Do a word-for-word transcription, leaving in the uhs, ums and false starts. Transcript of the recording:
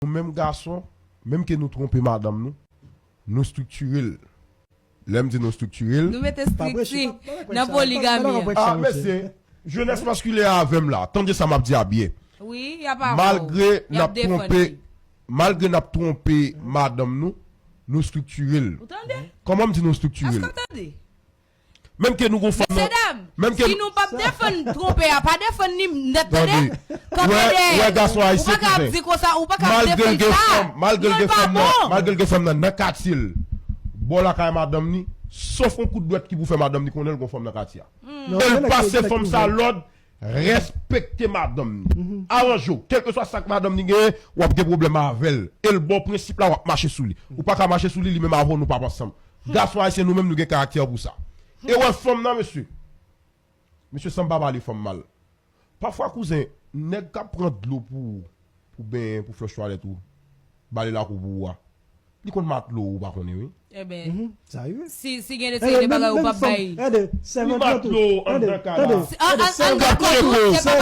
Nou menm gason, menm ke nou twonpe madanm nou, nou estriktirel. Lè m di nou estriktirel, Nou mete estrikti nan poligami. Ah, mesye, jenès maskilen avè m la. Tande sa m ap di a byen. Wi, y ap avè w. Malgre Y n ap ap defann twonpe, li. Malgre n ap twonpe madanm nou, nou estriktirel. Ou tande? Kòman m di nou estriktirel? Èske w tande? Menm ke nou gon fanm Mesye nan, dam, menm ke si nou p ap defann twonpe a, pa defann li nèt, tande? Tande. Kanpe Wè, dèyè wè, l. gason Ou ayisyen, pa ka ap kouzen. Di konsa, ou pa ka ap Malgre l defann gen sa. fanm, malgre l Non, gen l pa fanm nan, bon. Malgre l gen fanm nan, nan katye l, bò lakay madanm ni, sof yon kout dwèt ki pou fè madanm ni konnen l gon fanm nan katye a. Non, E l gen nèg ki pase gen fanm nèg sa ki lòd, respekte madanm ni. Aranje w, kèlkeswa sa k madanm ni genyen, w ap gen pwoblèm avè l. E l ba w prensip la, w ap mache sou li. Ou pa ka mache sou li, li menm avè w, nou p ap ansanm. Gason ayisyen, nou menm, nou gen karaktè pou sa. E wè fanm nan, mesye. Mesye, san m pa pale fanm mal. Pafwa, kouzen, nèg k ap pran dlo pou ou, pou benyen, pou flòch twalèt ou, bale lakou pou ou a, li konn matlo ou pa konnen, wi. Eben, Sa rive. si, si gen de seri de bagay ou p ap bay. Gade, Li matlo anndan kay la. An- an- Anndan kay ou, se pa